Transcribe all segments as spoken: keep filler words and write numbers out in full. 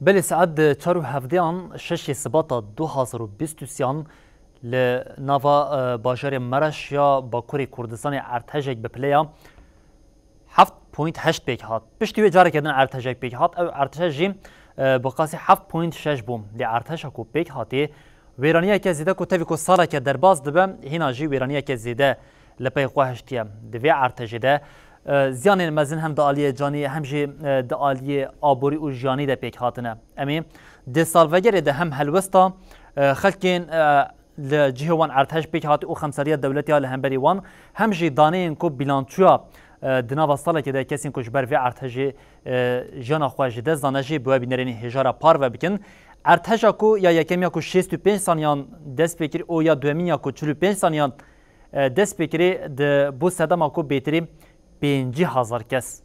Belê, saet di çar û hevdeyan şeşê Sibata du hazar û bîst û sêyan li nava, e, bajarê Meraş ya Bakurê Kurdistanê erdhejek bi pileya heft point heşt pêk hat. Piştî wê careke din erdhejek pêk hat. Ew erdhej jî, e, bi qasî heft point şeş bû. Lê erdheja ku pêk hatê, wêraniyeke zêde ku tevî ku saleke derbas dibe, hîna jî wêraniyeke zêde li pey xwe hiştiye. Di vê erdhejê de, e, ziyanên mezin hem di aliyê canî hem jî, e, di aliyê aborî û jiyanî de pêk hatine. Em ê di salvegerê de hem helwesta, e, xelkên, e, li cihê wan erdhej pêk hatî û xemsariya dewletê ya li hemberî wan, hem jî daneyên ku bîlançoya, e, di nava salekê de kesên ku ji ber vê erdhejê, e, jiyana xwe ji dest dane jî bi we bînerên hêjara parve bikin. Erdheja ku ya yekemiya ku şêst û pênc saniyan dest pê kir û ya duyemîn ya ku çil û pênc saniyan, e, dest pê kirê, di bo sedema ku bêtirî pêncî hezar kes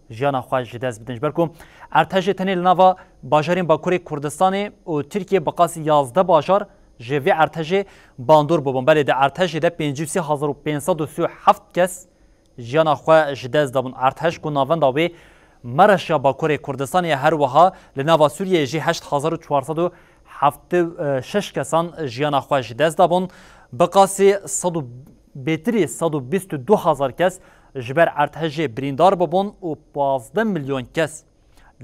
jiyana xwe ji dest bidin. Ji ber ku erdhejê tenê li nava bajarên Bakurê Kurdistanê û Tirkiyê bi qasî yazdeh bajar ji vê erdhejê bandor bûbûn. Belê, di erdhejê de pêncî û sê hezar û pênc sed û sî û heft kes jiyana xwe ji dest dabûn. Erdhej ku navenda wê Meraş ya Bakurê Kurdistanê ye, her wiha li nava Sûriyeyê jî heşt hezar û çar sed û heftê û şeş kesan jiyana xwe ji dest dabûn. Bi qasî sed û bêtirî sed û bîst û du hezar kes ji ber erdhejê birîndar bibûn û pazdeh milyon kes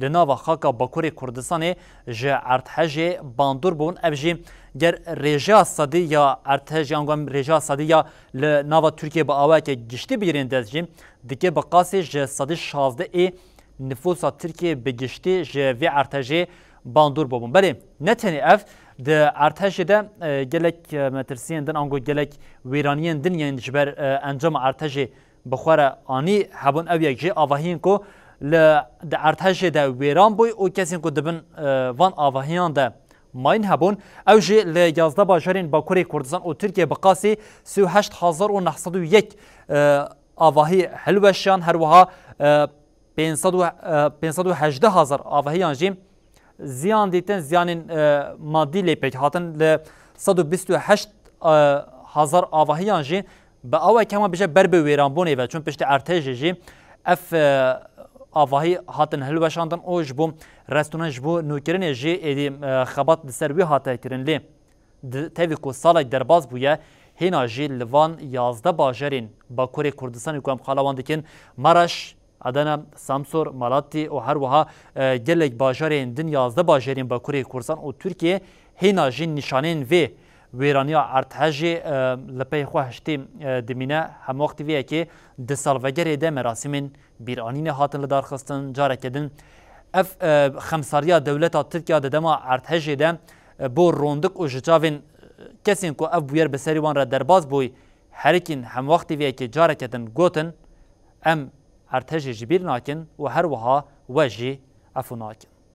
li nava xaka Bakurê Kurdistanê ji erdhejê bandor bûn. Ev jî ger rêjeya sedî ya erdhej, yan ku em rêjeya sedî ya li nava Tirkiyê bi awayeke giştî bigirên dest jî, dike bi qasî ji sedî şazdeh ê nifûsa Tirkiyê bi giştî ji vê erdhejê bandor bûbûn. Belê, ne tenê ev, di erdhejê de, e, gelek, e, metirsiyên din, ango gelek wêraniyên din yên ji ber, e, encama erdhejê bi xwe re anî hebûn. Ew yek jî avahiyên ku li, di erdhejê de wêran bûy û kesên ku di bin, e, van avahiyan de mayîn hebûn. Ew jî li yazdeh bajarên Bakurê Kurdistan û Tirkiye bi qasî sî û heşt hezar û neh sed û yek, e, avahî hilweşiyan, her wiha, e, pênc sed û, e, pênc sed û hejdeh hezar avahiyan jî ziyan dîtin, ziyanên, e, madî lê pêk hatin. Li sed û bîst û heşt, e, hezar avahiyan jî bi awayek hema bije ber bi wêranbûnê ve, çûn piştî erdhejê jî ev, e, avahî hatin hilweşandin û ji bo restûne, ji bo nûkirinê jî êdî, e, xebat li ser wî hate kirin. Lê di, tevî ku salek derbas bûye, hêna jî li van yazdeh bajarên Bakurê Kurdistanê ku em qala wan dikin, Maraş, Adana, Samsor, Malatî û her wiha, e, gelek bajarên din, yazdeh bajarên Bakurê Kurdistan û Tirkiye, hêna jî nîşanên vê wêraniya erdhejê, e, li pey xwe hiştî, e, dimîne. Hemwextî vê yekê di salvegerê de merasîmên bîranînê hatin lidarxistin. Careke din ev, e, xemsariya dewleta Tirkiya di dema erdhejê de, e, bo rondik û ji çavên, e, kesên ku ev bûyer bi serî wan re derbas bûy, herikîn. Hemwextî vê yekê careke din gotin, em erdhejê ji bîr nakin û her wiha we jî efû nakin.